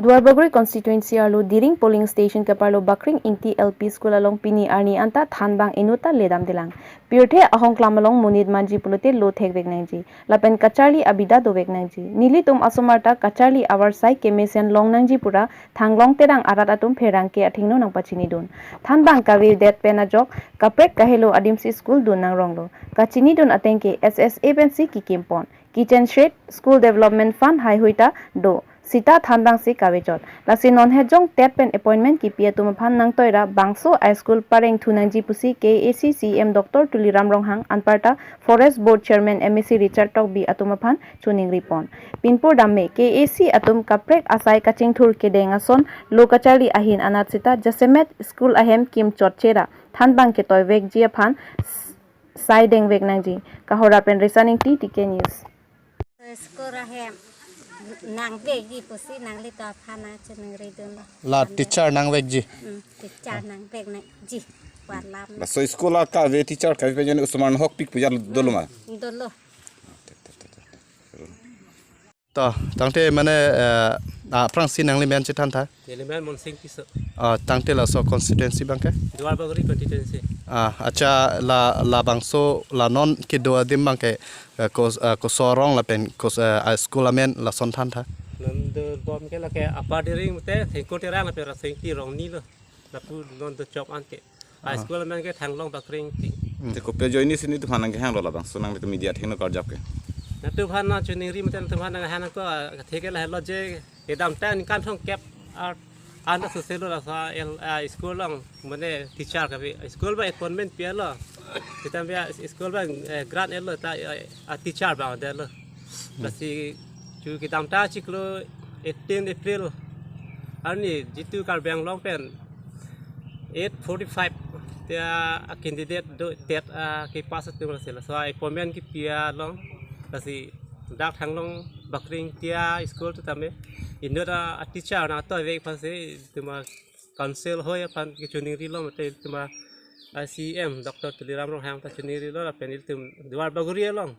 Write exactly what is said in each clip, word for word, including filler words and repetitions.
Duarbagori constituency arlo Diring polling station keparlo Bakring Ingti L P School along pini arni anta thanbang inutta ledamdelang. Pirthe ahongklam along monit manji pulote lo thekvek nangji lapen kacharli abida dovek nangji. Nelitum asomar ta kacharli avarsai kemesen long nangji pura Thanglong Terang arat atum pherangke athengno nangpachinidun. Thanbang kavedet pen ajok kaprek kahelo adimsi school dun nangronglo. Kachinidun atengke S S A pensi kikimpon. Kitchen shed, school development fund haihui ta do. Sita thanbang si kavechot. Lasi non hejong tet pen appointment kipi atum aphan nangtoira bangso a school pareng thu nangji pusi K A A C C E M Doctor Tuliram Ronghang anparta Forest Board Chairman M A C Richard Tokbi atum aphan choningripon. Pinpur damme K A A C atum kaprek asai kachingthur kedeng ason lo kacharli ahin anat sita jasemet school ahem kimchot chera thanbang ketoivekji aphan s-, sai dengvek nangji. Kahora pen Resan Ingti, T K News. School ahem nangvekji pusi nanglitum aphan nangchoningridunlo. La teacher nangvekji. Hmm, teacher nangvek nangji. Warlam. Laso school akave teacher kave pen jani osomar nahokpik pujar dolo ma? Dolo. To, tangte mane, eh, aphrangsi nangli men chethan tha? Neli men Monsing Tisso. Ah, tangte laso constituency abangke? Duarbagori constituency. Ah, acha la, labangso la non kedo adim abangke, eh, kos-, eh, koso arong lapen kos-, eh, a school amen lason than tha? Non dobomke lake Upper Diring mate Thengkur Terang lapen Rasoingti Rongni lo. Lapu non dochok anke. A school amen ke Thanglong Bakring Ingti. Te kopi ajoine si nelitum aphan nangkehanglo labangso nanglitum media athengno karjap ke? Nangtum aphan nangchoningri mate nangtum aphan nanghang ko, ah, theke lahelo je kedamtang ningkan thomkep ar anta soselo laso el, ah, school along mane teacher kave. School abang appointment pi-etlo. Sitame a school abang, eh, grant etlo ta, eh, a teacher abang detlo. Lasi chu kedamtang chiklo eighteen April arni jitu Karbi Anglong pen eight forty-five ta a candidate do tet, ah, kepass atum lasi laso appointment kipi along lasi dak Thanglong Bakring Ingti a school ta tame inut a teacher nangtoivek aphansi tuma council hoi aphan kechoningrilo mate tuma C E M Doctor Tuliram Ronghang ta choningrilo lapen ilitum Duarbagori along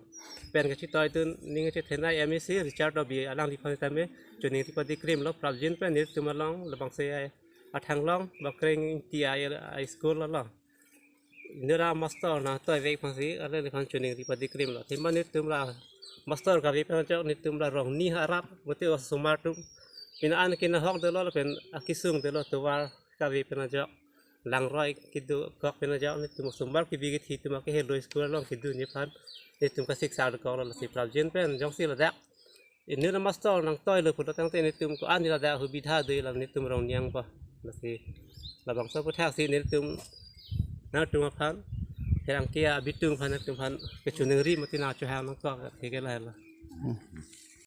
pen kachetoidun ning kachethenei M A C Richard Tokbi alangliphan tame choningri padikrimlo prapjin pen nelitum along labangso a Thanglong Bakring Ingti a, a school along inut a master nangtoivek aphansi alangliphan choningri padikrimlo. Athema nelitum la master kave pen ajok nelitum la Rongni arat mate osomar atum pini an kinahok dolo lapen akesung dolo tovar kave pen ajok langroi kedokok pen ajok nelitum osomar kebi kethe atum akehelo school along kedunji aphan nelitum kasiksa dokoklo lasi prapjin pen jongsi ladak inut a master nangtoilo pulo tangte nelitum ko-an ladak hubidha do lam nelitum Rongni angbong. Lasi labangso aputhaksi nelitum nangtum aphan pherangke abitung aphan nangtum aphan kechoningri mate nangchohang nangkok theke lahelo.